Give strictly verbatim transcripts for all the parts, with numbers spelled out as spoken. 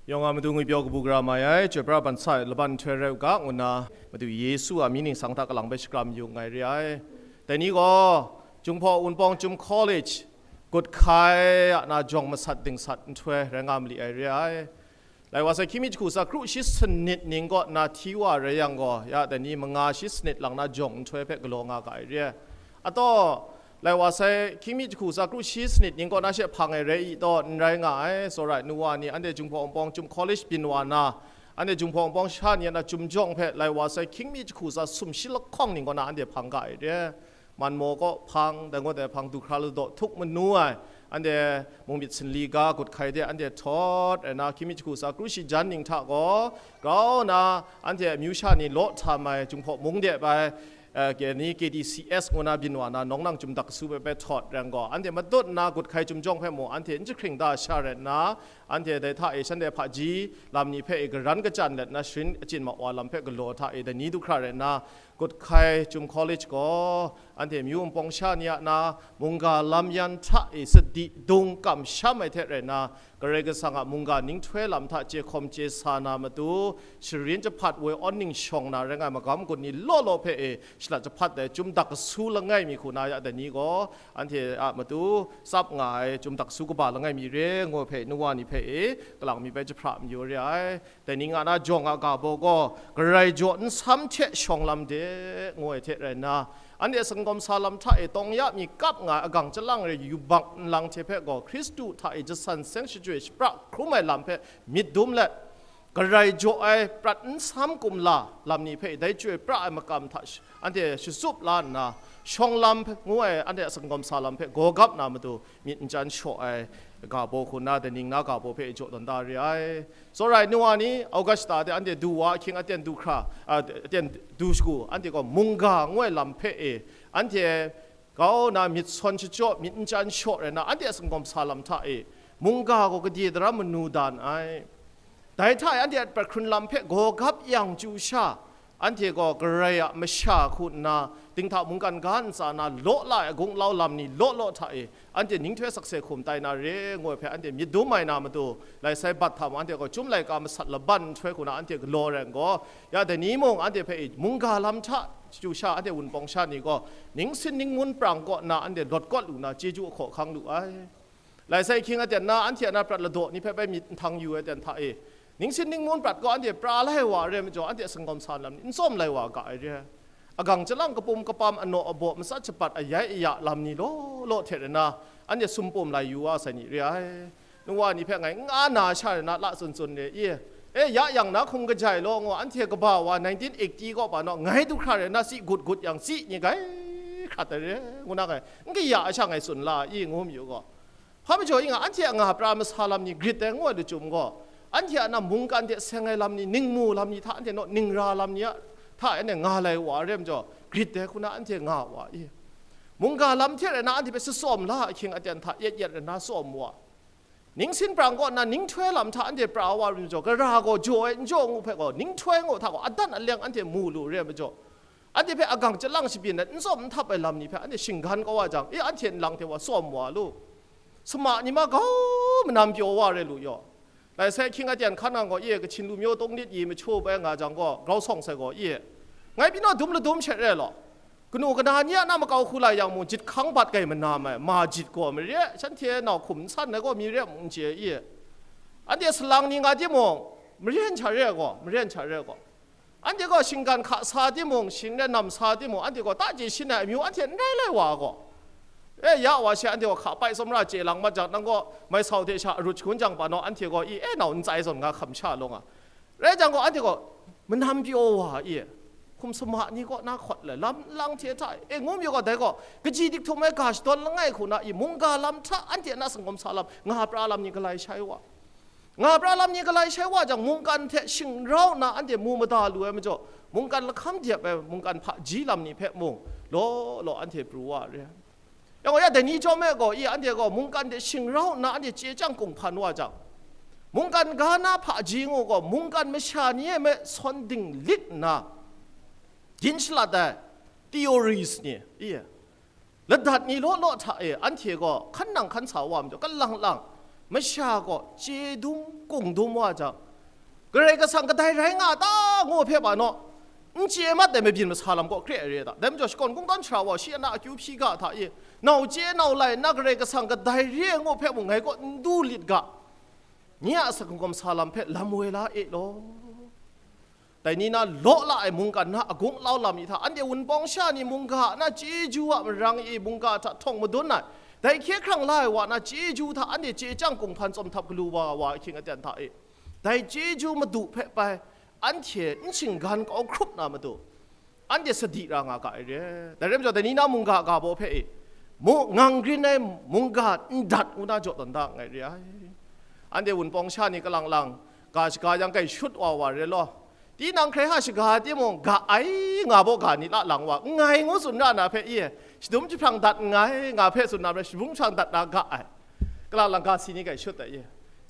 Yawng a Madu ngwi pyaw kabu gara mai ai, chyoi pra ban sa ai laban nhtoi rai u ga, ngu nna Madu Yesu a mying ningsang hta kalang bai shakram yu nngai re ai. Dai ni gaw, Jinghpaw Wunpawng Chyum College, Gut Hkai a na jawng masat dingsat nhtoi rai nga mali ai re ai. Lai wa sai hkying mi jahku tsa kru shi sanit ning kaw na hti wa rai yang gaw, ya dai ni manga shi sanit lang na jawng nhtoi hpe galaw nga ga ai re ai. Ataw, lai wa sai hkying mi jahku tsa kru shi sanit ning kaw na she hpang ai rai i taw, n rai nga ai, tsawra ai nu wa ni, anhte Jinghpaw Wunpawng Chyum College byin wa na, anhte Jinghpaw Wunpawng sha ni a na Chyum jawng hpe lai wa sai hkying mi jahku tsa sum shi lahkawng ning kaw na anhte hpang ga ai re ai. Manmaw kaw hpang, dai gaw dai hpang, du hkra ladaw htuk manu ai, anhte mung myit sanli ga Gut Hkai de anhte htawt ai na, hkying mi jahku tsa kru shi jan ning hta gaw, grau na anhte amyu sha ni law htam ai Jinghpaw mung de bai, eh, ke ni K D C S ngu na byin wa na, nawng nang Chyum dak kasu bai bai htawt rai yang gaw, anhte matut nna Gut Hkai Chyum jawng hpe mung anhte n jahkring da sha rai nna, anhte dai hta e shanhte hpaji lam ni hpe e garan kachyan let nna, sharin achyin ma wa lam hpe galaw hta e dai ni du hkra rai nna, Gut Hkai Chyum College gaw anhte myu npawng sha ni a na mungga lam yan hta e sadi dung kamsham ai hte rai nna, Karai Kasang a mungga ninghtoi lam hta chye hkawm chye sa na matu, sharin jahpat woi awn ning shawng na rai nga ai magam gun ni law law hpe e shalat jahpat ai Chyum dak kasu langai mi hku na ya dai ni gaw, anhte a matu tsap nga ai Chyum dak kasu kaba langai mi re ngu ai hpe, nu wa ni hpe e kalang mi bai jahpra mayu re ai. Dai ning a na jawng a ga baw gaw, Karai jaw nsam hte shawng lam de, ngu ai hte rai nna, anhte a sangawm sa lam hta e tawng ya mi kap nga ai agang chyalang re yubak nlang hte hpe gaw, Hkristu hta e jasan seng shachyoi shapra hkrum ai lam hpe myit dum let, Karai jaw ai prat nsam kumla lam ni hpe dai chyoi pra ai makam hta sh-, anhte shatsup la nna, shawng lam hpe ngu ai anhte a sangawm sa lam hpe gawgap na matu myit n chyan shaw ai ga baw hku nna, dai ning na ga baw hpe jaw tawn da re ai. Tsawra ai nu wa ni, August ta de anhte du wa ahkying aten du hkra, a, aten du shagu, anhte gaw mungga ngu ai lam hpe e, anhte grau na myit sawn shachyaw, myit n chyan shaw rai nna, anhte a sangawm sa lam hta e, mungga gaw gade daram manu dan ai. Dai hta e anhte a prat hkrun lam hpe gawgap yang chyu sha, anhte gaw Karai a masha hku nna, dinghta mungkan ga ntsa na law la ai gunglau lam ni law law hta e, anhte ninghtoi sakse hkum tai na re, ngu ai hpe anhte myit dum ai na matu, lai sai bat hta mung anhte gaw Chyum laika masat laban nhtoi hku na anhte galaw rai yang gaw, ya dai ni mung anhte hpe e mungga lam hta chyu sha, anhte wunpawng sha ni gaw, ningsin ningmun prang kaw nna anhte lawt kawt lu na, chyeju ahkaw ahkang lu ai. Lai sai ahkying aten na, anhte a na prat ladaw ni hpe bai myit nhtang yu ai aten hta e, ningsin ningmun prat gaw anhte pra lai wa ai re majaw, anhte a sangawm sa lam ni n tsawm lai wa ga ai re ai. Agang chyalang kapum kapam, anaw abaw, matsat shapat, ayai aya lam ni law law hte rai nna, anhte sumpum lai yu wa sai ni re ai. Nu wa ni hpe ngai n nga na sha rai na, la tsun tsun re i, e, ya yang na hkum kajai law ngu, anhte kaba wa nineteen eighty kaw pa naw, ngai du hkra rai na, si gut gut yang si ni gai hkrat ai re, ngu na ngai n kaya ai sha ngai tsun la i, ngu mayu gaw, hpa majaw i nga, anhte a nga pra masa lam ni grit ai ngu ai lachyum gaw, anhte a na mungkan hte seng ai lam ni, ningmu lam ni hta, anhte naw ningra lam ni a hta anhte nga lai wa ai re majaw, grit ai hku na anhte nga wa i, mungga lam hte rai na anhte hpe shatsawm la ahkying aten hta yet yet rai na tsawm wa, ningsin prang kaw nna ninghtoi lam hta anhte pra wa ru majaw, gara gaw jaw ai n jaw ngu hpe gaw, ninghtoi ngu hta gaw adan aleng anhte mu lu re ai majaw, anhte hpe agang chyalang shabyin ai n tsawm n htap ai lam ni hpe anhte shinggan kau wa jang, e, anhte nlang hte wa tsawm wa lu. Sama ni ma grau manam pyaw wa re lu yaw. Lai sai ahkying aten hkan nang gaw, e, Kachin lu myaw tunglit yi machu bai nga jang gaw, grau sawng sai gaw, e, ngai pyi naw dum ladum she re law, kanu kana ni a na makau hku lai yang mung, jit hkang bat gai manam ai, ma jit gaw mare, shanhte nau hkum n san ai gaw mi re mung n chye, e, anhte salang ni nga timung, maren sha re gaw, maren sha re gaw, anhte gaw shinggan hka sa timung, shing re nam sa timung, anhte gaw ta chye shin ai amyu anhte n rai lai wa gaw, e, ya wa she anhte gaw hka pai tsawmra chye lang mat jang, nang gaw mai sau hte sha arut shangun jang pa naw, anhte gaw i e nau n tsai zawn nga hkam sha law nga. Rai jang gaw, anhte gaw manam pyaw wa i, hkum sama ni kaw na hkawt lai, lam lang hte hta e, ngu mayu gaw, dai gaw kaji dik htum ai ga shadawn langai hku na i, mungga lam hta anhte a na sangawm sa lam, nga pra lam ni galai shai wa. Nga pra lam ni galai shai wa jang, mungkan hte shing rau nna anhte mu mada lu ai majaw, mungkan lahkam dep ai mungkan hpaji lam ni hpe mung, law law anhte pru wa re ai. Yang gaw, ya dai ni chyawm e gaw, i anhte gaw mungkan hte shing rau nna anhte chye chyang kunghpan wa jang, mungkan ga na hpaji ngu gaw, mungkan masha ni e me sawn dinglik nna, gyin shalat ai theories ni, i, ladat ni law law hta e anhte gaw hkan nang hkan sa wa majaw, kalang lang, Masha gaw chye dum, kung dum wa jang, Karai Kasang kadai rai nga ta ngu hpe ba naw, n chye mat ai mabyin masa lam gaw kre ai re ta? Dai majaw, shakawn kungdawn shara wa shi a na akyu hpyi ga hta e, nau chye nau lai nna Karai Kasang kadai re ai ngu hpe mung ngai kaw n du lit ga, nye a asak hkungkam sa lam hpe lam woi la e law. Dai ni na law la ai mungkan na agung lau lam ni hta, anhte wunpawng sha ni mungga na chyeju a marang e mungga hta htawng madun ai, dai hkye hkrang la ai wa na chyeju hta anhte chye chyang kunghpan tsawm htap galu wa wa ahkying aten hta e, dai chyeju madu hpe pai anhte n shinggan kau hkrup na matu, anhte sadi ra nga ga ai re. Dai rai majaw, dai ni na mungga ga baw hpe e, mu, ngang grin ai mungga ndat ngu na jaw tawn da nngai re ai. Anhte wunpawng sha ni kalang lang, ga shaga yang kai shut wa wa re law. Tinang hkrai ha shaga timung, ga ai, nga baw ga ni la lang wa, nngai ngu tsun ra na hpe i, shadum jahprang dat nngai, nga hpe tsun na hpe, shadum jahprang dat na ga ai. Kalang lang ga si ni kai shut ai i.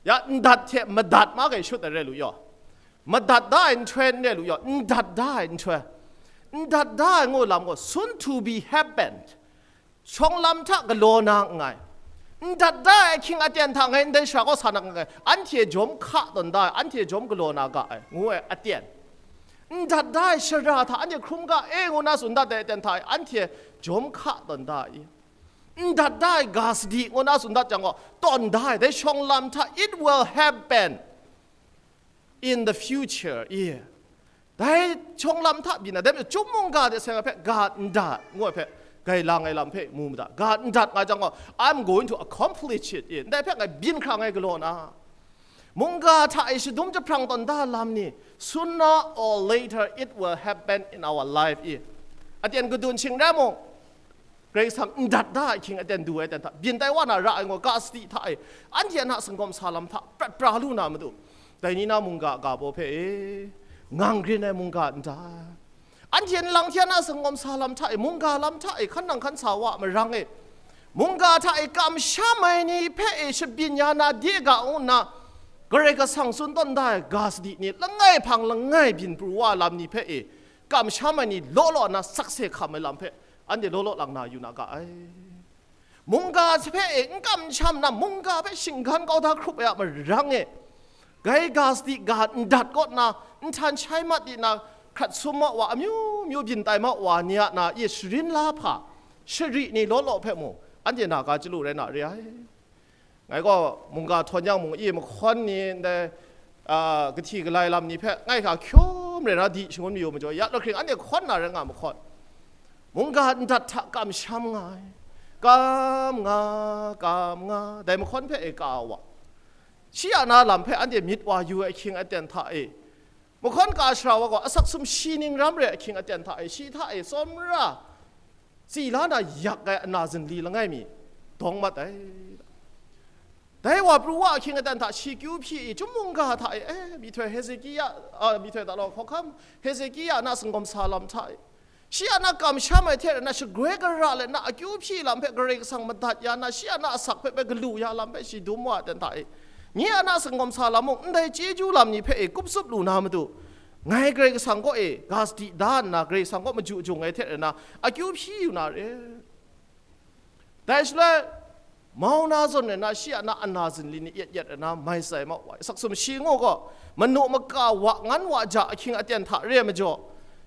Ya, ndat hte madat ma kai shut ai re lu yaw. Madat da ai nhtoi n re lu yaw, ndat da ai nhtoi. Ndat da ai ngu lam gaw, soon to be happened. Shawng lam hta galaw na nngai. Ndat da ai ahkying aten hta ngai ndai shara kaw sa na nngai. Anhte jawm hka tawn da ai, anhte jawm galaw na ga ai, ngu ai aten. Ndat da ai shara hta anhte hkrum ga e ngu na tsun dat ai aten hta e, anhte jawm hka tawn da ai. Ndat da ai ga sadi ngu na tsun dat jang gaw, tawn da ai, dai shawng lam hta, it will happen in the future, i. Dai shawng lam hta byin ai, dai majaw, chyum mungga de seng ai hpe ga ndat ngu ai hpe, gailang ai lam hpe mu ma da. Ga ndat nga jang gaw, I'm going to accomplish it, i. Ndai hpe ngai byin hkra ngai galaw na. Mungga hta e shadum jahprang tawn da lam ni, sooner or later it will happen in our life, i. Aten gadun shing rai mung, Karai Kasang ndat da ai ahkying aten du ai aten hta, byin tai wa na ra ai ngu ga sadi hta e, anhte a na sangawm sa lam hta prat pra lu na matu, dai ni na mungga ga baw hpe e, ngang grin ai mungga ndat, anhte nlang hte a na sangawm sa lam hta e, mungga lam hta e, hkan nang hkan sa wa a marang e, mungga hta e kamsham ai ni hpe e shabyin ya na de ga ngu nna, Karai Kasang tsun tawn da ai ga sadi ni langai hpang langai byin pru wa lam ni hpe e, kamsham ai ni law law na sakse hkam ai lam hpe, anhte law law lang na yu na ga ai. Mungga hpe e n kamsham na, mungga hpe shinggan kau da hkrup ai a marang e, gai ga sadi ga ndat kaw na, nhtan shai mat di na, hkrat sum ma wa, amyu myu byin tai ma wa ni a na e sharin la hpa, shari ni law law hpe mung, anhte na ga chyalu rai na re ai. Ngai gaw mungga htawn yang mung, i mahkawn ni ndai, a, kahti galai lam ni hpe ngai hkra hkyum re na di shangun mayu majaw, ya lahkring anhte hkawn na rai nga mahkawn. Mungga ndat hta kamsham nga ai, kam nga, kam nga, dai mahkawn hpe e ka wa, shi a na lam hpe anhte myit wa yu ai ahkying aten hta e, mahkawn ka shara wa gaw asak sumshi ning ram re ahkying aten hta e, shi hta e tsawmra tsi la na yak ai ana zinli langai mi dawng mat ai. Dai wa pru wa ahkying aten hta shi kyu hpyi i, chyum mungga hta e, eh, myihtoi Hezekia, a, myihtoi ta law, hkawhkam Hezekia a na sangawm sa lam hta e, shi a na kamsham ai hte rana shagoi gara let na akyu hpyi lam hpe Karai Kasang madat ya na, shi a na asak hpe bai galu ya lam hpe shi dum wa ai aten hta e, nye a na sangawm sa lam mung ndai chyeju lam ni hpe e kup tsup lu na matu, ngai Karai Kasang kaw e ga sadi da nna, Karai Kasang kaw maju jung ai hte rana akyu hpyi yu na re. Dai shaloi, mau na zawn rai na, shi a na ana zinli ni yet yet rai na mai tsai mau wa, asak sumshi ngu gaw, manu maka wa ngan wa ja ahkying aten hta re ai majaw,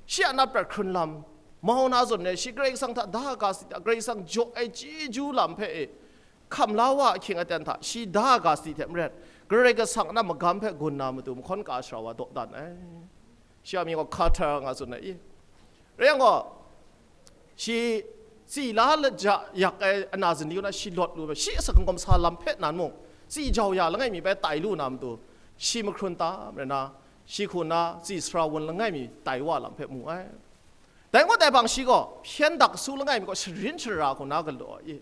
shi a na prat hkrun lam, mau na zawn rai, shi Karai Kasang hta da ga sadi hta, Karai Kasang jaw ai chyeju lam hpe e hkam la wa ahkying aten hta, shi da ga sadi hte maren, Karai Kasang a na magam hpe gun na matu mahkawn ka shara wa dawdan ai. Shi a mying gaw Carter nga tsun ai i. Rai yang gaw, shi tsi la laja yak ai ana zinli na shi lawt lu ai, shi asak hkungkam sa lam hpe nan mung, tsi jau ya langai mi bai tai lu na matu, shi mahkrun tam rai na, shi hku na tsi sara wun langai mi tai wa lam hpe mu ai. Dai ngut ai bang shi gaw, hpyen dak su langai mi gaw sharin shara hku na galaw ai i.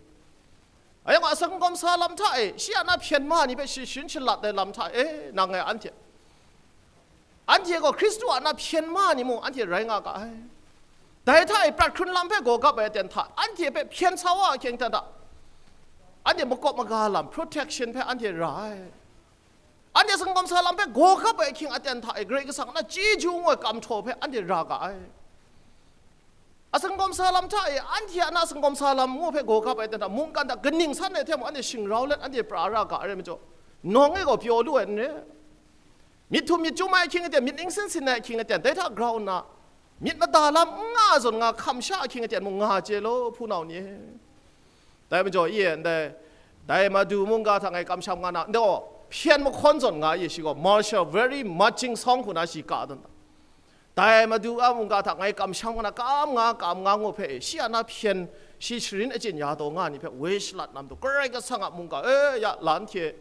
Ayang a, asak hkungkam sa lam hta e, shi a na hpyen ma ni hpe shi sharin shalat ai lam hta e, nang ngai anhte. Anhte gaw Hkristu a na hpyen ma ni mung anhte rai nga ga ai. Dai hta e prat hkrun lam hpe gaw gap ai aten hta, anhte hpe hpyen sa wa ahkying hta, anhte makawp maga lam, protection hpe anhte ra ai. Anhte asak hkungkam sa lam hpe gaw gap ai ahkying aten hta e, Karai Kasang a na chyeju ngu ai kam htaw hpe anhte ra ga ai. Asak hkungkam sa lam hta e, anhte a na asak hkungkam sa lam ngu hpe gaw gap ai aten hta, mungkan hta kaning san ai hte mung anhte shingrau let anhte pra ra ga ai rai majaw, Nawng e gaw pyaw lu ai n re. Myit htum myit chyum ai ahkying aten, myit ning sin sin ai ahkying aten, dai hta grau nna, myit mada lam n nga zawn nga hkam sha ahkying aten mung nga chye law, hpunau ni e. Dai majaw, i e ndai, dai Madu mungga hta ngai kamsham nga na, ndai gaw, hpyen mahkawn zawn nga i, shi gaw martial, very marching song hku na shi ka dan ta. Dai Madu a mungga hta ngai kamsham nga na, kam nga, kam nga ngu hpe, shi a na hpyen, shi sharin achyin ya taw nga ni hpe woi shalat na matu, Karai Kasang a mungga, e, ya, la anhte,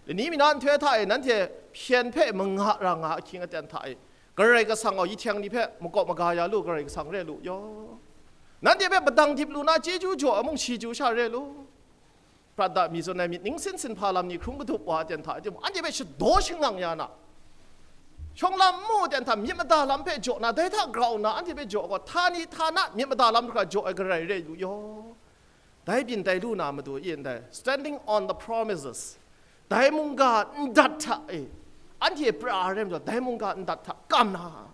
lani mi na nhtoi hta e, nanhte hpyen hpe manga ra nga ahkying aten hta e, Karai Kasang gaw, yi htyang ni hpe makawp maga ya lu, Karai Kasang re lu yaw. Nanhte hpe padang dip lu na, chyeju jaw ai mung shi chyu sha re lu. Prat da mi zawn ai myit ning sin sin hpa lam ni hkrung kadup wa aten hta, anhte hpe shadaw shangang ya na, shawng lam nmu aten hta myit mada lam hpe jaw na, dai hta grau nna anhte hpe jaw gaw, htani htana myit mada lam hkra jaw ai Karai re lu yaw. Dai byin tai lu na matu e ndai, standing on the promises, dai mungga ndat hta e, anhte pra ai rai majaw, dai mungga ndat hta kam na,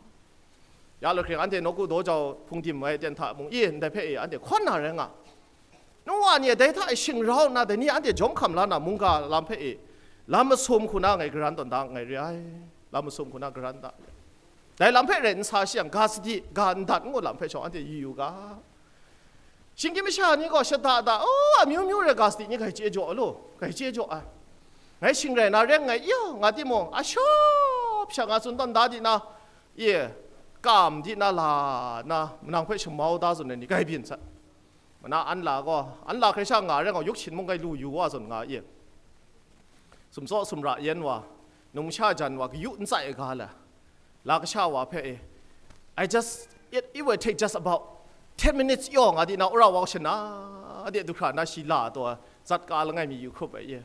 ya lahkring anhte nawku daw jau hpungdim ai aten hta mung e, ndai hpe e anhte hkawn na rai nga. Nu wa ni e dai hta e shing rau nna, dai ni anhte jawm hkam la na mungga lam hpe e, lam masum hku na ngai garan tawn da nngai re ai, lam masum hku na garan da. Dai lam hpe rai n sa shi yang, ga sadi, ga ndat ngu lam hpe shawng anhte yu yu ga. Shinggyim masha ni gaw shada da, o, amyu myu re ga sadi ni grai chye jaw lu, grai chye jaw ai. Ngai shing rai na reng ngai, yo, nga timung, ashawp sha nga tsun tawn da di na, ye, kam di na la na, manang hpe shamau da zawn ai ni grai byin sat. Mana an la gaw, an la hkrai sha nga reng gaw, yuk shin mung grai lu yu wa zawn nga ye. Sumtsaw sumra yen wa, numsha jan wa, kayu n tsai ai ga la, la kasha wa hpe e, I just, it, it will take just about ten minutes yaw nga di na, ura wau shana de du hkra na shi la taw, zat ka langai mi yu hkrup ai ye.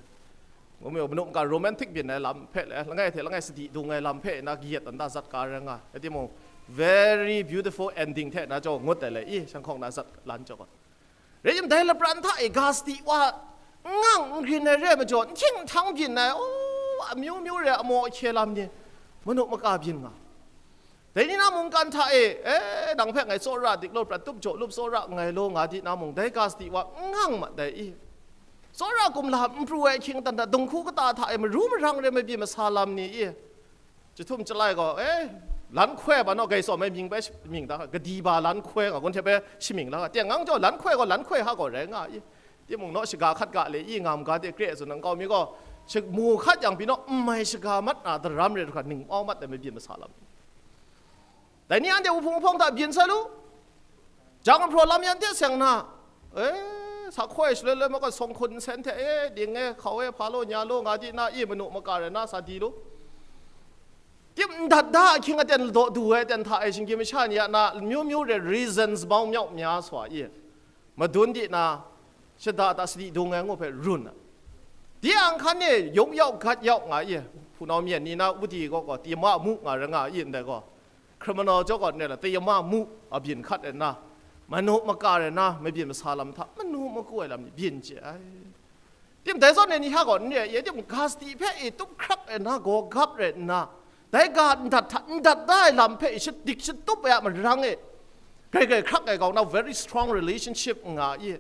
Ngu mi manu maka romantic byin ai lam hpe le, langai hte langai sadi dung ai lam hpe na kayat dan da zat ka rai nga. Rai timung, very beautiful ending hte na jaw ngut ai le, i, shanghkawng na zat lan jaw. Rai tim, dai lapran hta e ga sadi wa, n ngang n grin ai re ai majaw, n hkying n htang byin ai, o, amyu myu re ai amaw ahkye lam ni, manu maka byin nga. Dai ni na mungkan hta e, e, nang hpe ngai tsawra dik law, prat tup jaw lup tsawra nngai law, nga di na mung, dai ga sadi wa n ngang mat dai i. Tsawra kumla n pru ai ahkying aten hta, dunghku kata hta e maru marang re ai mabyin masa lam ni i. Jahtum Jalai gaw, e, lan hkoi ba naw gai tsawm ai mying bai mying da, kadi ba lan hkoi nga gun hte bai shamying la, teng ngang jaw lan hkoi gaw lan hkoi ha gaw rai nga i. Timung naw shaga hkat ga le i, ngam ga de kre tsun na nkau mi gaw, shi-, mu hkat yang pyi naw, n mai shaga mat na daram re hkra ning mau mat ai mabyin masa lam. Dai ni anhte wuhpung wuhpawng hta byin sai lu, jang hpraw lam yan de seng na, e, sa hkoi shaloi loi makau sawng hkun nsen hte, e, ding e, hkau e, hpa law, nya law, nga di na, i, manu maka rai na sa di lu. Tim ndat da ahkying aten ladaw du ai aten hta e, shinggyim masha ni a na, myu myu re reasons bau myau mya swa i, madun di na, shada ta sadi dung ai ngu hpe run a. Di ang hkan e yuk yau gat yau nga i, hpunau myen ni na, wudi gaw gaw, tayama mu nga ra nga i ndai gaw, criminal jaw gaw ne la, tayama mu a byin hkat ai na, manu maka rai na, mabyin masa lam hta, manu maku ai lam ni byin chye ai. Tim dai zawn e ni hta gaw n re ai, tim ga sadi hpe i tup hkrak ai na, gaw gap rai nna, dai ga ndat hta, ndat da ai lam hpe i shadik shatup ai a marang e, grai grai hkrak ai kau na, very strong relationship nga i,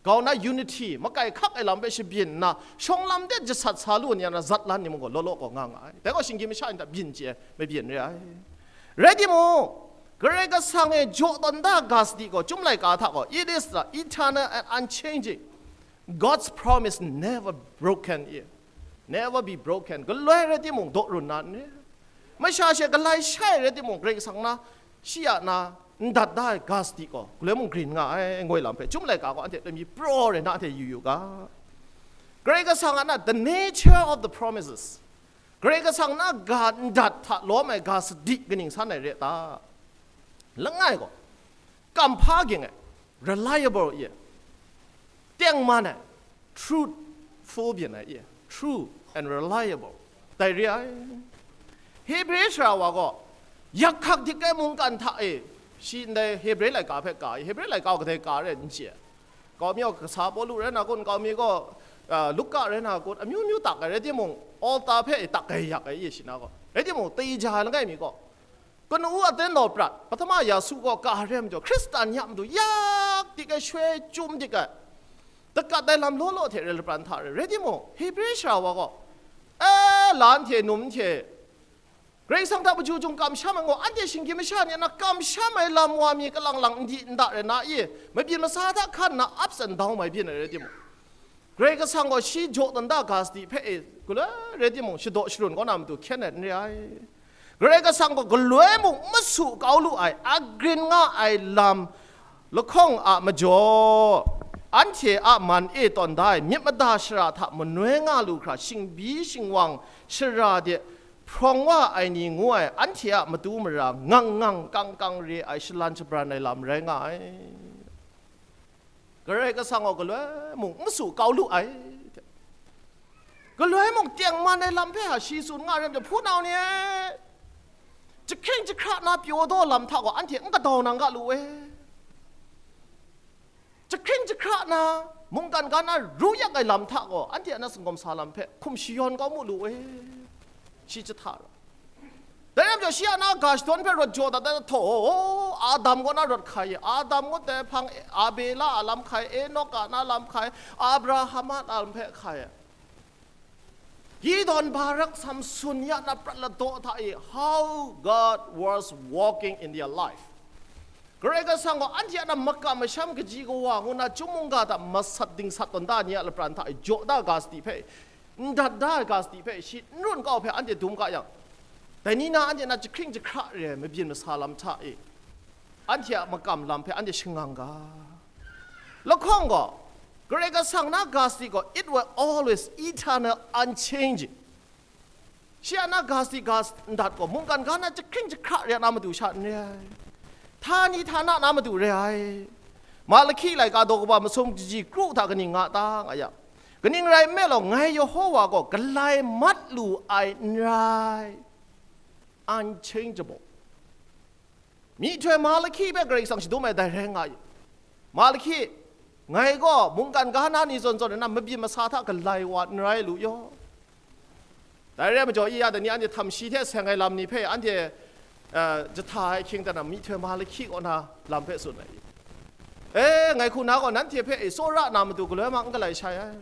kau na unity, makai hkrak ai lam hpe shabyin nna, shawng lam de jasat sa lu ni a na, zatlan ni mung gaw law law gaw nga nga ai. Dai gaw shinggyim masha ni hta byin chye ai, mabyin re ai. Rai timung, Karai Kasang e jaw tawn da ga sadi gaw, Chyum laika hta gaw, it is the eternal and unchanging. God's promise never broken i. Never be broken. Galoi rai timung, daw run na n re. Masha she galai shai rai timung, Karai Kasang na, shi a na, n dat da ai ga sadi gaw, galoi mung grin nga ai, ngoi lam hpe, Chyum laika gaw anhte tawn mi praw rai na, anhte yu yu ga. Karai Kasang a na, the nature of the promises. Karai Kasang na ga ndat hta lawm ai ga sadi kaning san ai re ta? Langai gaw, kamhpa ging ai, reliable i, tengman ai, truthful byin ai i, true and reliable, dai re ai. Hebre sara wa gaw, yak hkak dik ai mungkan hta e, shi ndai Hebre laika hpe ka i, Hebre laika gaw kadai ka re n chye ai. Kau mi gaw kasa Pawlu rai na kun, kau mi gaw, a, Luka rai na kun, amyu myu tak ai rai timung, altar hpe tak ai yak ai i shi na gaw. Rai timung, taija ai langai mi gaw, kanu aten law prat, Pahtama Yasu gaw ka re ai majaw, Hkristan ya matu yak dik ai, shoi chyum dik ai, dakat ai lam law law hte rai lapran hta rai. Rai timung, Hebre sara wa gaw, la hte num hte, Karai Kasang hta maju jung kamsham ai gaw, anhte shinggyim masha ni na kamsham ai lam wa mi kalang lang n di n da rai na i, mabyin masa hta hkan na ups and down mai byin ai rai timung, Karai Kasang gaw shi jaw tawn da ga sadi hpe e, galoi rai timung, shadaw sharun kaw na matu hkyen ai n re ai. Karai Kasang gaw galoi mung masu kau lu ai, agrin nga ai lam lahkawng a majaw, anhte a man e tawn da ai myit mada shara hta manoi nga lu hkra, shingbi shingwang shara de hprawng wa ai ni ngu ai, anhte a matu mara ngang ngang kang kang re ai, shalan shabran ai lam rai nga ai. Karai Kasang gaw galoi mung n su kau lu ai. Galoi mung tengman ai lam hpe a shi tsun nga ai ram jang, hpunau ni e, jahkring jahkra na pyaw daw lam hta gaw anhte n kadau nang ga lu e. Jahkring jahkra na mungkan ga na ru yak ai lam hta gaw anhte a na singawm sa lam hpe hkum shayawn kau mu lu e. Shi jahta ra. Dai ram jang, shi a na ga shadawn hpe rawt jaw dat ai, htaw, Adam kaw na rawt hkai ai, Adam ngut ai hpang, Abela a lam hkai, Enok a na lam hkai, Abraham a lam hpe hkai ai. Gideon, Barak, Samson ya na prat ladaw hta e, how God was working in their life. Karai Kasang gaw anhte a na makam masham, kaji kawa ngu na, chyum mungga hta masat dingsat tawn da ni a lapran hta e jaw da ga sadi hpe, n dat da ai ga sadi hpe shi n run kau hpe anhte dum ga yang, dai ni na anhte na jahkring jahkra re ai mabyin masa lam hta e, anhte a makam lam hpe anhte shangang ga. Lahkawng gaw, Karai Kasang na ga sadi gaw, it will always eternal, unchanging. Shi a na ga sadi ga ndat gaw mungkan ga na jahkring jahkra re ai na matu sha n re ai. Htani htana na matu re ai. Malahki laika daw kaba masum kaji kru hta kaning nga ta nga yang, kaning rai nme law, ngai Yehowa gaw galai mat lu ai n rai. Unchangeable. Myihtoi Malahki hpe Karai Kasang shadum ai dai rai nga i. Malahki, ngai gaw mungkan ga na ni zawn zawn na mabyin masa hta galai wa n rai lu yaw. Dai rai majaw, i ya dai ni anhte htam shi hte seng ai lam ni hpe anhte, eh, jahta ai hkying dan na, myihtoi Malahki kaw na lam hpe tsun ai. E, ngai hku na gaw nanhte hpe e tsawra na matu galoi ma n galai shai ai.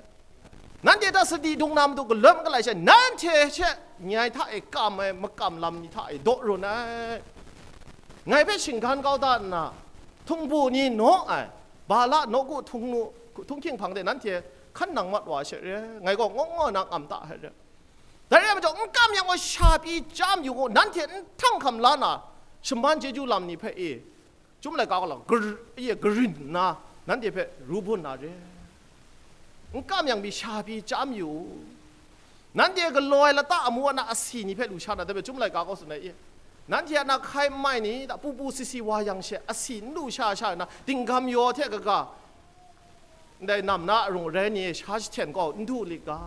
Nanhte hta sadi dung na matu galoi ma n galai shai, nanhte she ngai hta e kam ai makam lam ni hta e daw run ai. Ngai hpe shinggan kau da nna, htung bu ni naw ai, Bala nawku htung nu, htung hkying hpang de nanhte hkan nang mat wa she re, ngai gaw ngaw ngaw na ngam ta hte re. Dai rai majaw, n kam yang gaw sha pyi chyam yu ngu, nanhte n htang hkam la na, shaman chyeju lam ni hpe e, Chyum laika gaw la, gar-, e, garin nna, nanhte hpe ru bun na re. N kam yang pyi sha pyi chyam yu. Nanhte galaw ai lata amu a na asi ni hpe lu sha na, dai hpe Chyum laika gaw tsun ai e. Nanhte a na hkai n mai ni, da pupu si si wa yang she, asi n lu sha sha na, dinggam yaw hte kaga, ndai nam na arung arai ni e sha jahten gaw n du lit ga,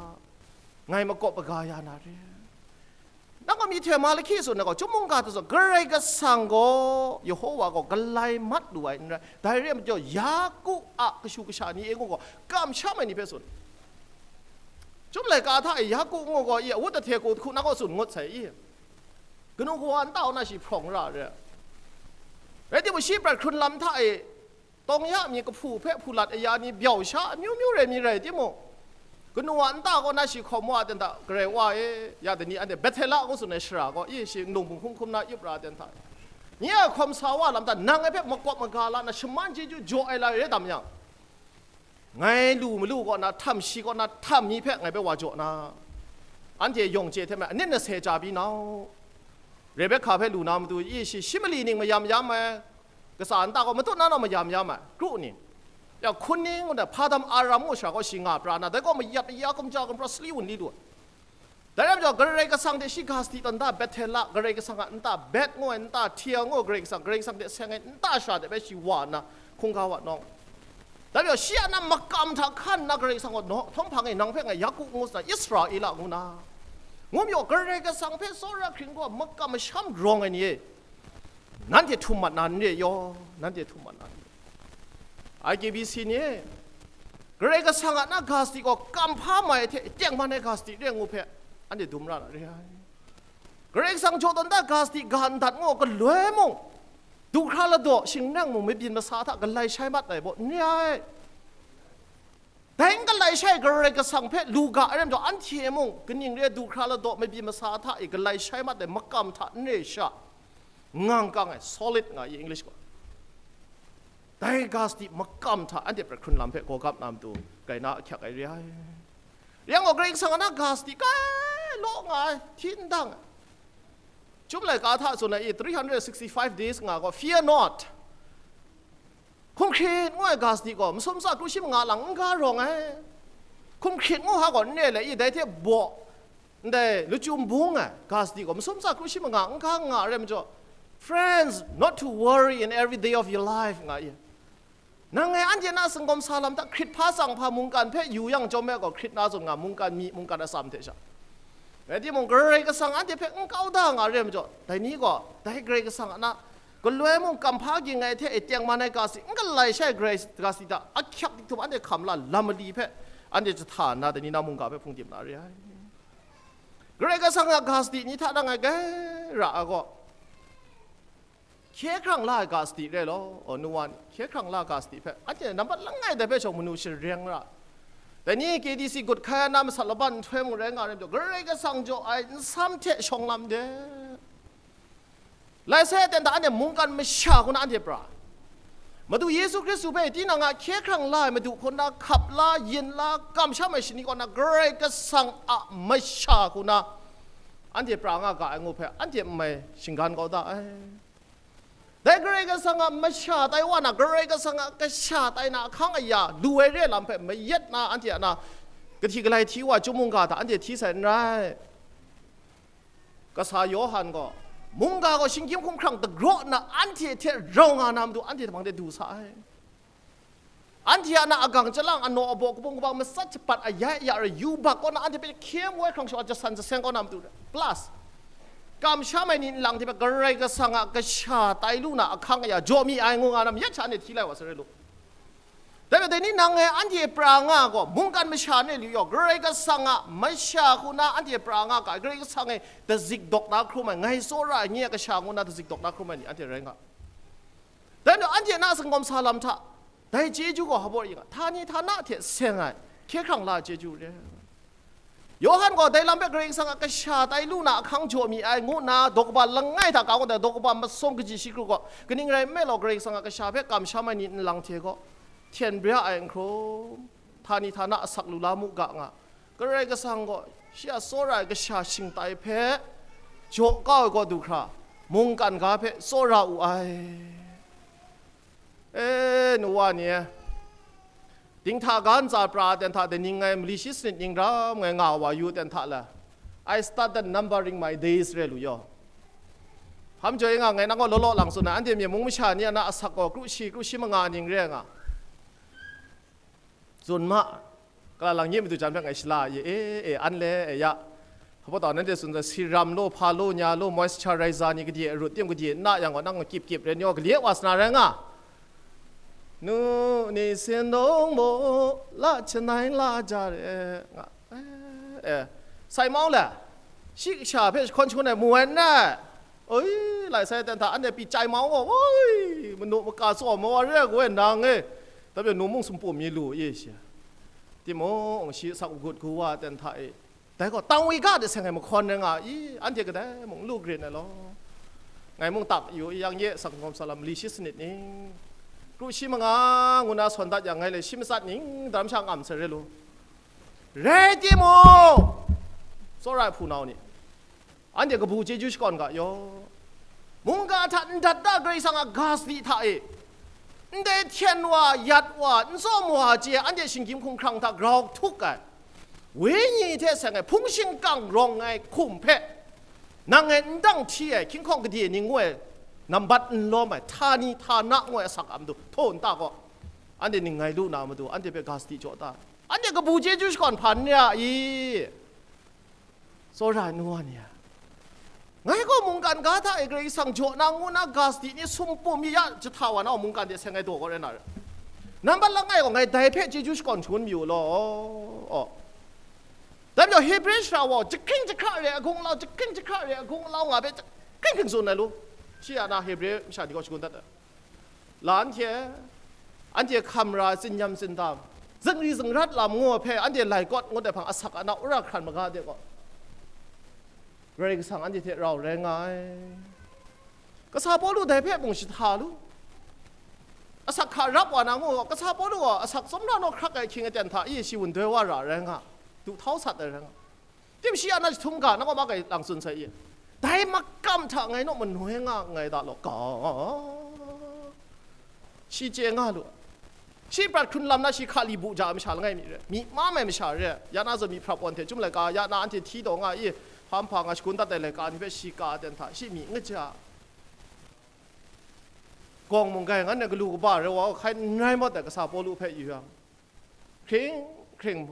ngai makawp maga ya na re. Nang a myihtoi Malahki tsun ai gaw, Chyum mungga hta zawn, Karai Kasang gaw, Yehowa gaw galai mat lu ai n rai. Dai re ai majaw, Yaku a kashu kasha ni e ngu gaw, kamsham ai ni hpe tsun. Chyum laika hta e Yaku ngu gaw, i a wut ahte ku hku na gaw tsun ngut sai i. Kanu kawa nta kaw na shi hprawng ra ai re. Rai timung, shi prat hkrun lam hta e, tawng ya mi kahpu hpe hpulat aya ni byau sha amyu myu rai mi rai timung, kanu a nta kaw na shi hkawm wa ten hta, Karai Wa e, ya dai ni anhte Bethela ngu tsun ai shara gaw, i shi nlung bunghkum hkum na yup ra ten hta, nye a hkawm sa wa lam hta, nang ngai hpe makawp maga la na, shaman chyeju jaw ai lai rai tam yang, ngai lu malu kaw na, htam shi kaw na, htam mi hpe ngai hpe wa jaw na, anhte yawng chye hte mei, anit na se chya byi nau. Rebekha hpe lu na matu, i shi, shi mali ning mayam yam ai, kasa nta gaw matut na naw mayam yam ai, kru ni. Ya, hkun ning ngu na, Padan Aram ngu shara gaw shi nga pra na, dai gaw mayat maya, gumja gumra, sali wunli lu ai. Dai rai majaw, Karai Kasang hte shi ga sadi tawn da, Bethela, Karai Kasang a nta Bet ngu ai, nta Tia ngu ai, Karai Kasang, Karai Kasang hte seng ai nta shara de bai shi wa nna, hkungga wa nawng. Dai majaw, shi a na makam hta hkan nna, Karai Kasang gaw, naw, htawng hpang e, nang hpe ngai Yaku ngu sa, Israela ngu na, ngu majaw, Karai Kasang hpe tsawra hkring gaw makam masham rawng ai ni e, nanhte htum mat na n re yaw, nanhte htum mat na n re. I K B C ni e, Karai Kasang a na ga sadi gaw kamhpa mai hte tengman ai ga sadi re ngu hpe, anhte dum ra na re ai. Karai Kasang jaw tawn da ga sadi ga ndat ngu galoi mung, du hkra ladaw shingnang mung, mabyin masa hta galai shai mat ai baw n re ai. Dai n galai shai Karai Kasang hpe lu ga ai ram jaw, anhte mung kaning re du hkra ladaw mabi masa hta e galai shai mat ai makam hta n re sha, ngang kang ai, solid nga i English gaw. Dai ga sadi makam hta anhte pra hkrun lam hpe gawgap na matu, grai na ahkyak ai re ai. Rai yang gaw, Karai Kasang a na ga sadi kai law nga ai, hti n dang ai. Chyum laika hta tsun ai i, three hundred sixty-five days nga gaw, fear not. Hkum hkrit ngu ai ga sadi gaw, masum tsa kru shi manga lang n ga rawng ai. Hkum hkrit ngu ha gaw, n re le i, dai hte baw, ndai lachyum bung ai ga sadi gaw, masum tsa kru shi manga n ga nga ai rai majaw, friends, not to worry in every day of your life, nga i. Nang e anhte na singkawm sa lam hta hkrit hpa tsang hpa mungkan hpe yu yang chyawm me gaw, hkrit na zawn nga, mungkan myi, mungkan atsam hte sha. Rai timung, Karai Kasang anhte hpe n kau da nga re majaw, dai ni gaw, dai Karai Kasang a na galoi mung kamhpa ging ai hte e tengman ai ga sadi, n galai shai Karai ga sadi hta ahkyak dik htum anhte hkam la lam mali hpe anhte jahta nna, dai ni na mungga hpe hpung dim na re ai. Karai Kasang a ga sadi ni hta nang ai gai ra ai gaw, hkye hkrang la ai ga sadi re law, o, nu wa ni, hkye hkrang la ai ga sadi hpe, anhte nambat langai dai hpe shawng manu shareng ra. Dai ni K D C gut hkai ai na masat laban nhtoi mung rai nga rai majaw, Karai Kasang jaw ai nsam hte shawng lam de. Lai sai aten hta anhte mungkan masha hku na anhte pra. Madu Yesu Hkristu hpe tinang a hkye hkrang la ai Madu hku na hkap la, yin la, kamsham ai shani kaw na Karai Kasang a masha hku na anhte pra nga ga ai ngu hpe, anhte n mai shinggan kau da ai. Dai Karai Kasang a masha tai wa na, Karai Kasang a kasha tai na ahkang aya lu ai re lam hpe mayat na, anhte a na kahti galai hti wa, chyum mungga hta anhte hti sai n rai. Kasa Yawhan gaw, mungga gaw shinggyim hkumhkrang dagraw nna anhte hte rau nga na matu, anhte hpang de du sa ai. Anhte a na agang chyalang, anaw abaw, kabung kabang, matsat shapat, ayai aya rai, yubak kaw na anhte hpe hkye mu ai hkrang shawa jasan jaseng kaw na matu, plus kamsham ai ni nlang hte hpe Karai Kasang a kasha tai lu na ahkang aya jaw mi ai ngu nga na mayat sha anhte hti lai wa sarai lu. Dai majaw dai ni nang e anhte pra nga gaw, mungkan masha ne lu yaw, Karai Kasang a masha hku na anhte pra nga ga, Karai Kasang e dazik dawk na hkrum ai, ngai tsawra ai nye a kasha ngu na dazik dawk na hkrum ai ni anhte rai nga. Dai majaw anhte na singkawm sa lam hta, dai chyeju gaw hpa baw ring nga, htani htana hte seng ai, hkye hkrang la ai chyeju re. Yawhan gaw dai lam hpe Karai Kasang a kasha tai lu na ahkang jaw mi ai ngu nna, daw kaba langai hta ka gaw dai daw kaba masum kaji shi kru gaw, kaning rai nme law, Karai Kasang a kasha hpe kamsham ai ni nlang hte gaw hten bya ai n hkrum, htani htana asak lu la mu ga nga, Karai Kasang gaw shi a tsawra ai kasha shingtai hpe jaw kau ai kaw du hkra, mungkan ga hpe tsawra wu ai. E, nu wa ni e, dinghta ga ntsa pra ten hta, daning ngai mali shi sanit ning ram ngai nga wa yu ten hta la, I started numbering my days re lu yaw. Hpa majaw e nga, ngai nang gaw law law lang tsun ai, anhte myen mung masha ni a na asak gaw kru shi, kru shi manga ning re ai nga. Tsun ma, kala lang nye matu jan hpe ngai shala ye, e, e, an le, e, ya. Hpa baw taw, nanhte tsun ai, serum law, hpa law, nya law, moisturizer ni gade arut tim gade n na yang gaw, nang kyip kyip ren yaw, gale wa sa na rai nga. Nu ni sin dong mo, la chyanai la ja re, nga. E, e, sai mau le, shi kasha hpe jahkawn shangun ai mu ai n rai. Oi, lai sai ten hta, anhte pyi chyai mau gaw, oi, manu maka tsaw maw re ai gaw nang e, tabe nu mung sumpum mi lu i shi. Timung, shi asak agut gu wa ten hta e, dai gaw tangwi ga de seng ai mahkawn rai nga i, anhte kadai mung n lu grin ai law. Ngai mung tak yu i yang ye, asak hkawm salam li shi sanit ning, kru shi manga ngu na sawn dat yang ngai le shi matsat ning daram sha ngam sai re lu. Rai timung, tsawra ai hpunau ni, anhte kabu chyeju shakawn ga yaw. Mungga hta ndat da Karai Kasang a ga sadi hta e, ndai hten wa, yat wa, n tsawm wa chye anhte shinggyim hkumhkrang hta grau htuk ai, wenyi hte seng ai hpung shingkang rawng ai hkum hpe, nang e n dang hti ai hkying hkawng gade ning ngu ai, nambat n lawm ai, htani htana ngu ai asak a matu htaw nta gaw, anhte ning ngai lu na matu, anhte hpe ga sadi jaw ta ai. Anhte kabu chyeju shakawn hpa n re ai i? Tsawra ai nu wa ni a, ngai gaw mungkan ga hta e Karai Kasang jaw na ngu na ga sadi ni sumpum mi ya jahta wa na mungkan de seng ai daw gaw rai na re. Nambat langai gaw ngai dai hpe chyeju shakawn shangun mayu law. Aw. Dai majaw Hebre shara wa jahkring jahkra re ai gunglau, jahkring jahkra re ai gunglau nga hpe jahkring hkring tsun ai lu. Shi ya na Hebre masha ni gaw shagun dat ai. La anhte, anhte hkam ra ai tsinyam tsindam, zingri zingrat lam ngu hpe anhte lai kawt ngut ai hpang asak a na wora hkran maga de gaw, Karai Kasang anhte hte rau rai nga ai. Kasa Pawlu dai hpe mung jahta lu. Asak hka rap wa na ngu gaw, Kasa Pawlu gaw asak tsawmra naw hkrak ai ahkying aten hta e shi wun doi wa ra rai nga, duhtau sat ai rai nga. Timshi a na jahtum ga, na gaw ma kai lang tsun sai i. Dai makam hta ngai naw manoi nga nngai da law, ga. Shi chye nga lu. Shi prat hkrun lam na shi hka li bu ja ai masha langai mi re, myi mam ai masha re, ya na zawn myi hprap wan hte chyum laika, ya na anhte hti taw nga i, hpa nhpa nga shagun dat ai laika ni hpe shi ka ai ten hta, shi myi n kaja. Gawng munggai ngan e galu kaba rai wa hkai n rai mat ai Kasa Pawlu hpe yu yang, hkring hkring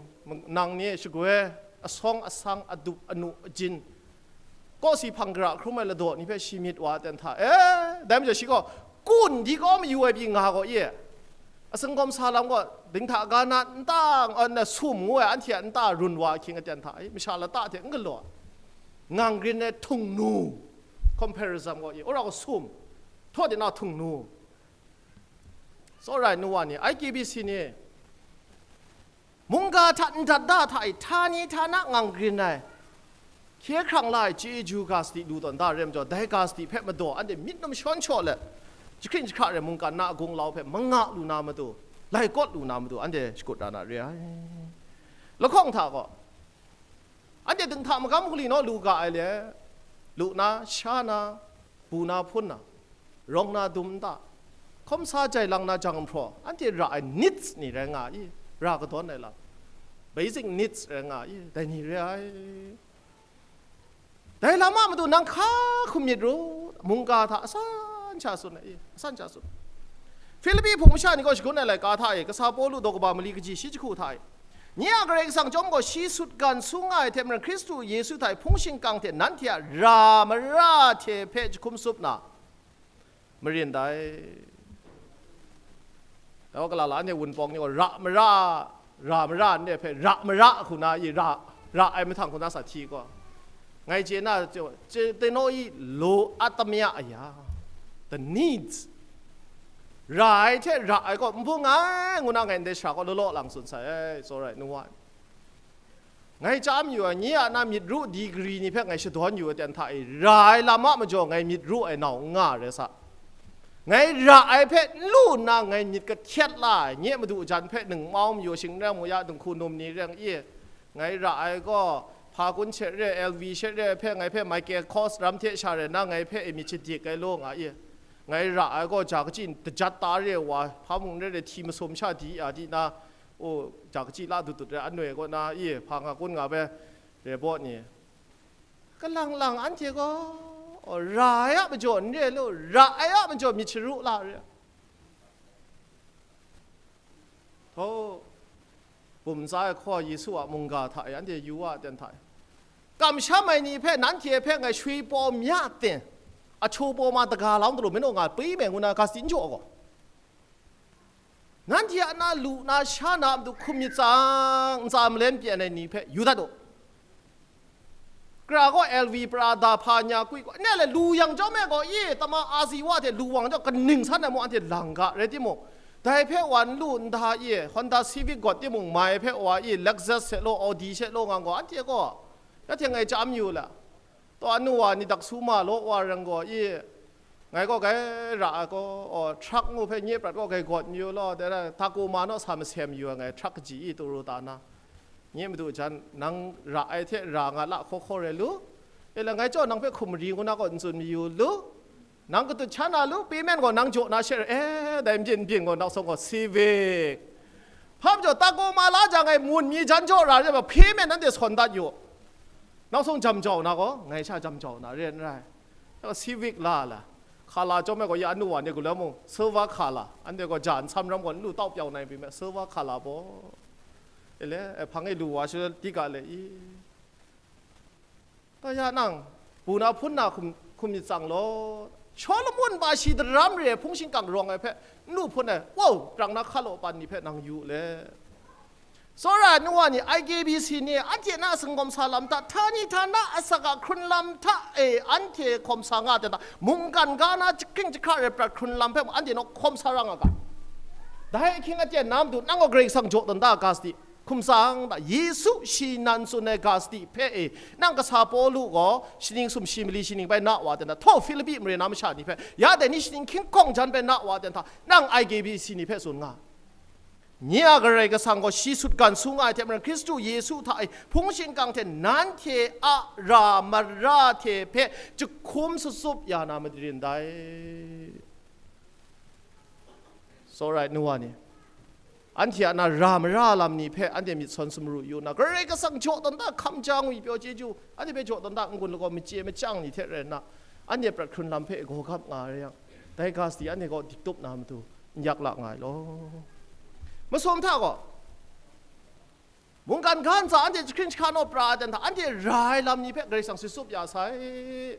nang ni shagoi asawng asang, adup anu ajin, kawsi hpang gara hkrum ai ladaw ni hpe shi myit wa ai ten hta, e, dai majaw shi gaw kun di kaw mayu ai pyi nga gaw i, asing gawm sa lam gaw dinghta ga na nta, n-, na sum ngu ai anhte a nta run wa ahkying aten hta i, masha lata hte n galaw ai, ngang rin ai htung nu, comparison gaw i, wora gaw sum, htaw de na htung nu, tsawra ai nu wa ni, I K B C ni, mungga hta ndat da hta e, htani htana ngang rin ai, hkye hkrang la ai chyeju ga sadi lu tawn da re majaw, dai ga sadi hpe madaw anhte myit num shawn shaw let, jahkring jahkra re mungkan na a gunglau hpe manga lu na matu, lai kawt lu na matu, anhte shakut ra na re ai. Lahkawng hta gaw, anhte dinghta magam hkuli naw lu ga ai le, lu na, sha na, bu na, hpun na, rawng na, dum nta, hkawm sa jai lang na jang nhpraw, anhte ra ai needs ni rai nga i, ra kadawn ai lam, basic needs rai nga i, dai ni re ai. Dai lam a matu nang hka hkum myit ru, mungga hta asan sha tsun ai, asan sha tsun. Hpilipi hpung masha ni gaw shagun ai laika hta e, Kasa Pawlu daw kaba mali kaji shi jahku hta e, nye a Karai Kasang chyawm gaw shi sutgan sung nga ai hte maren, Hkristu Yesu hta e hpung shingkang hte nanhte a ra mara hte hpe jahkum tsup na, marin dai. Dai wa, kalala anhte wunpawng ni gaw ra mara, ra mara nde hpe ra mara hku na i ra, ra ai mahtang hku na sa hti gaw, ngai chye na, chye, chye teno i lo atamya aya, the needs, ra ai hte ra ai gaw n bung ai ngu na ngai ndai shara gaw law law lang tsun sai, it's alright, nu wa. Ngai chyam yu ai, nye a na myit ru degree ni hpe ngai shadawn yu ai ten hta e, ra ai lam a majaw ngai myit ru ai nau n nga rai sa. Ngai ra ai hpe n lu nna ngai myit kahtet la ai, nye madu jan hpe ningmau mayu, shing n rai mu ya, dinghku num ni rai i, ngai ra ai gaw, hpa kun she re, L V she re hpe, ngai hpe Michael Kors ram hte sha re na, ngai hpe e myit shadik ai law nga i, ngai ra ai gaw, ja kaji dajat ta re wa, hpa mung n re re, hti masum sha di a di na, o, ja kaji la dut dut re, anoi kaw na i, hpa nga kun nga be, re baw ni, kalang lang anhte gaw, o, ra ai a majaw n re lu, ra ai a majaw myit sharu la re. Htaw, bum tsa ai hkaw Yesu a mungga hta e anhte yu wa ai ten hta e, kamsham ai ni hpe, nanhte hpe ngai shui paw mya ten, ahtu paw ma daga lam dalu minu nga pyi me ngu na ga sadi n jaw gaw, nanhte a na lu na sha na a matu hkum myit tsang, ntsa malen pyen ai ni hpe yu dat u. Kra gaw L V, Prada, hpa nya kui gaw, ne le lu yang chyawm e gaw, i, tama a zi wa hte lu wang chyawm, kaning san ai mung anhte lang ga, rai timung, dai hpe wa n lu nda i, Honda Civic gawt timung, mai hpe wa i, Lexus she law, Audi she law nga gaw, anhte gaw, ya hte ngai chyam yu la, taw anu wa ni dak su ma law wa rai gaw i, ngai gaw gai ra ai gaw, aw, truck ngu hpe nye prat gaw gai gawt mayu law, dai rai, Tacoma naw sa masem yu ai ngai, truck kaji i, Toyota na. Nye madu jan, nang ra ai hte ra nga la hkaw hkaw rai lu. E la, ngai chyawm nang hpe hkum mari ngu na gaw n tsun mayu lu. Nang katut sha na lu, payment gaw nang jaw na she, e, dai n byin n byin gaw, nau sawng gaw Civic. Hpa majaw, Tacoma la jang e mun mi jan jaw ra re ai, payment nanhte sawn dat yu. Nau sawng jam jau na gaw, ngai sha jam jau na re n rai. Civic la la, color chyawm ai gaw, ya anu wa ni gaw la mung, silver color, anhte gaw ja nsam ram gaw, n lu tau pyau na pyi me, silver color baw. E le, e, hpang e lu wa sha, di ga le i. Taw ya nang, bu na hpun na hkum, hkum myit tsang law. Shawlumon ba shi daram re ai hpung shingkang rawng ai hpe, n lu hpun ai, wow, prang na hka law pan ni hpe nang yu le. Tsawra ai nu wa ni, I K B C ni, anhte na a singawm sa lam hta, htani htana asak a hkrun lam hta e, anhte hkawm sa nga ai ten hta, mungkan ga na jahkring jahkra rai prat hkrun lam hpe mung, anhte naw hkawm sa ra nga ga. Dai ahkying aten na matu, nang gaw Karai Kasang jaw tawn da ga sadi, hkum tsang da, Yesu shi nan tsun ai ga sadi hpe e, nang kasa Pawlu gaw shaning sumshi mali shi ning bai na wa ten hta, htaw Hpilipi mare na masha ni hpe, ya dai ni shaning hkying hkawng jan bai na wa ten hta, nang I K B C ni hpe tsun nga. Nye a Karai Kasang gaw shi sutgan su nga ai hte maren, Hkristu Yesu hta e hpung shingkang hte nanhte a ra mara hte hpe jahkum shatsup ya na made rin dai. Tsawra ai nu wa ni, anhte a na ra mara lam ni hpe anhte myit sawn sumru yu nna, Karai Kasang jaw tawn da, hkam ja ngwi pyaw chyeju, anhte hpe jaw tawn da, n-gun lagaw machye machyang ni hte rai nna, anhte prat hkrun lam hpe gaw gap nga ai yang, dai ga sadi anhte gaw diktup na matu n yak la nga ai law. Masum hta gaw, mungkan ga ntsa anhte jahkring jahka naw pra ai ten hta, anhte ra ai lam ni hpe Karai Kasang shatsup ya sai.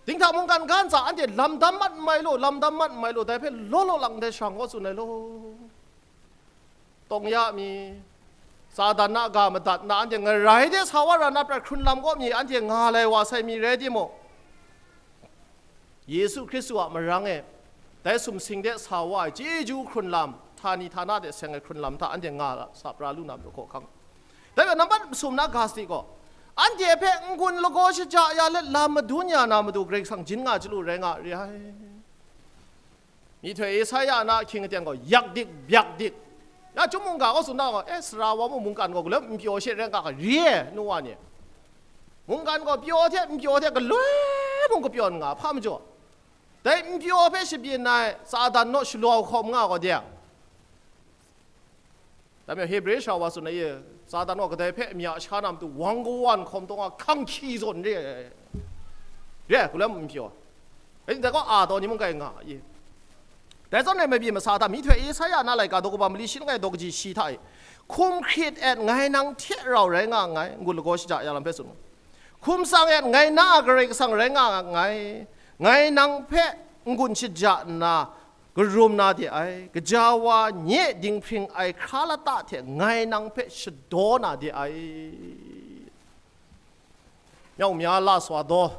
Dinghta mungkan ga ntsa anhte lam dam mat n mai law, lam dam mat n mai law, dai hpe law law lang ndai sharang kaw tsun ai law. Tawng ya mi, Satan a ga madat nna anhte ngarai de sa wa ra na prat hkrun lam kaw mi anhte nga lai wa sai mi rai timung, Yesu Hkristu a marang e dai sumsing de sa wa ai chyeju hkrun lam, htani htana de seng ai hkrun lam hta anhte nga la, sa pra lu na matu hkaw hkang. Dai hpe nambat masum na ga sadi gaw, anhte hpe n-gun lagaw shaja ya let lam madun ya na matu Karai Kasang jin nga chyalu rai nga re ai. Myihtoi Esaia na ahkying aten gaw, yak dik, byak dik. Ya chyum mungga gaw tsun da gaw, e, sara wa mung mungkan gaw galoi n pyaw she rai nga ga, re ai, nu wa ni. Mungkan gaw pyaw hte n pyaw hte galoi mung kapyawn nga, hpa majaw, dai n pyaw hpe shabyin ai Satan naw shalau hkawm nga gaw de. Dai majaw Hebre sha wa tsun ai e, Satan gaw kadai hpe amya sha na matu wang kawan hkawm taw nga hkang hkyi zawn re ai. Re ai, galoi n pyaw. Dai gaw a taw ni mung kai nga i. Dai zawn rai mabyi masa hta, Myihtoi Esaia na laika daw kaba mali shi langai daw kaji shi hta e, hkum hkrit et ngai nang hte rau rai nga nngai, n-gun lagaw shaja ya lam hpe tsun. Hkum tsang et ngai na a Karai Kasang rai nga nngai, ngai nang hpe n-gun shaja nna, karum na de ai, gaja wa nye dinghpring ai hkra lata hte ngai nang hpe shadaw na de ai. Myawng mya la swa daw,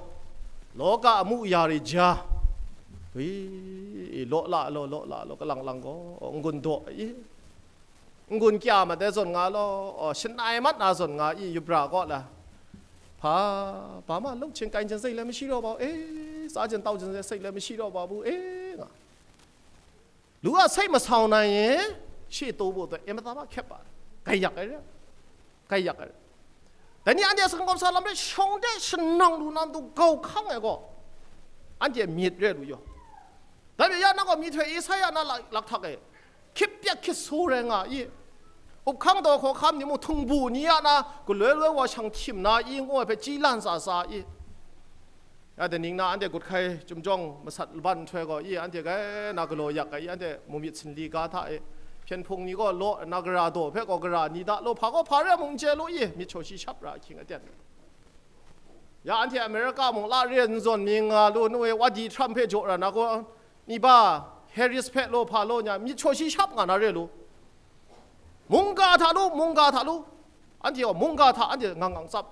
lawka amu ya ri ja, wi, law la law, law la law, kalang lang gaw, n-gun daw i, n-gun kya mat ai zawn nga law, aw, shanai mat na zawn nga i, yubra kaw la, hpa, hpa ma, lung hchin kai hchin zai lai mashi raw ba, e, tsa jen tau jen zai sai lai mashi raw ba bu, e, nga. Lu a sai masau na ye, shi tu bu tu, e mata ba hkyep ba, gaiyak ai re, gaiyak ai re. Dai ni anhte a sagang kawmsa lam rai shawng de shanang lu na matu gau hkang ai gaw, anhte myit re lu yaw. Dai hpe ya nang gaw Myihtoi Esaia na la-, lakhtak e, hkyip pyak hkyit su rai nga i, up hkang daw hkawhkam ni mung htung bu ni a na galoi loi wa shang hkyim na i, ngu ai hpe chyi lan sa sa i. Ya, daning na anhte gut hkai chyum jawng masat laban nhtoi gaw i, anhte grai na galaw yak ai i, anhte mumyit sinli ga hta e, hpyen hpung ni gaw law, na gara daw hpe gaw gara ni da law, hpa gaw hpa rai mung n chye law i, myit shaw shi shap ra ahkying aten. Ya, anhte America mung la re n zawn mi nga lu, nu e, wadi Trump hpe jaw ra na gaw, ni ba, Harris hpe law hpa law nya, myit shaw shi shap nga na re lu. Mungga hta lu, mungga hta lu. Anhte gaw mungga hta anhte ngang ngang tsap.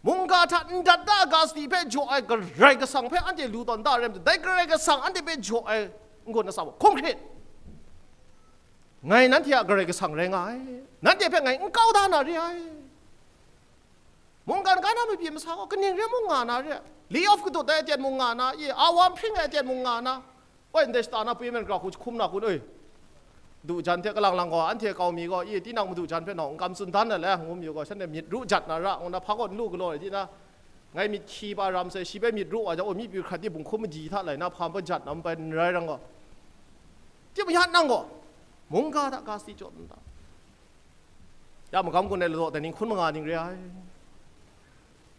Mungga hta n dat da ga sadi hpe jaw ai Karai Kasang hpe anhte lu tawn da rai matu, dai Karai Kasang anhte hpe jaw ai n-gun asa wa hkrum hkrit. Ngai nanhte a Karai Kasang rai nga ai. Nanhte hpe ngai n kau da na re ai. Mungkan ga na mabyi masa gaw kaning re mung nga na re ai. Lay off kadut ai aten mung nga na, i, awam hpring ai aten mung nga na. Oi, ndai shata na pwi men grau hku jahkum na kun, oi. Du jan hte kalang lang gaw, anhte kau mi gaw, i, tinang madu jan hpe nawng n kam tsun dan ai le, ngu mi gaw, shanhte myit ru jat na ra, ngu na hpa gaw n lu galaw ai, di na, ngai myit hkyi pa ram sai, shi hpe myit ru wa jang, oi, myi pyu hkrat di bunghkum madi hta lai na, hpa hpe jat na, n pai n rai rang gaw. Timung ya nang gaw, mungga hta ga sadi jaw n ta. Ya magam gun ai ladaw dai ning hkun manga ning re ai.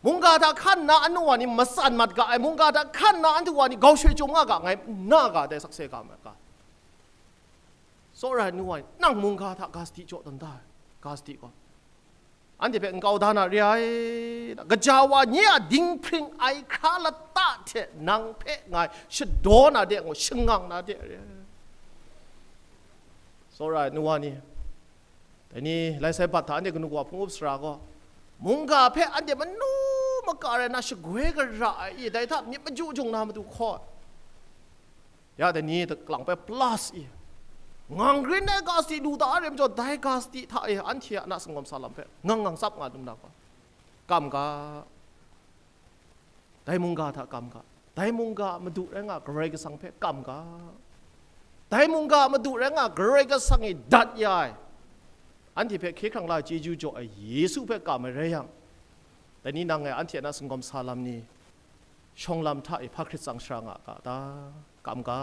Mungga hta hkan nna anu wa ni matsan mat ga ai, mungga hta hkan nna anhte wa ni gau shoi chyum nga ga, ngai n na ga dai sakse ga ma ga. Tsawra ai nu wa ni, nang mungga hta ga sadi jaw tawn da ai, ga sadi gaw, anhte hpe n kau da na re ai, gaja wa nye a dinghpring ai hkra lata hte nang hpe ngai shadaw na de, ngu shangang na de re ai. Tsawra ai nu wa ni, dai ni lai sai bat hta anhte kanu kawa hpung up sara gaw, mungga hpe anhte manu maka rai na shagoi gara ai i, dai hta myit maju jung na matu hkaw ai. Ya dai ni hta lang hpe plus i, ngang rin ai ga sadi lu da ai rai majaw, dai ga sadi hta e anhte a na singawm sa lam hpe ngang ngang tsap nga dum na gaw, kam ga, dai mungga hta kam ga, dai mungga a madu rai nga Karai Kasang hpe kam ga, dai mungga a madu rai nga Karai Kasang e dat ya ai, anhte hpe hkye hkrang la ai chyeju jaw ai Yesu hpe kam ai rai yang, dai ni nang e anhte a na singawm sa lam ni, shawng lam hta e hpa hkrit tsang shara nga ga ta? Kam ga.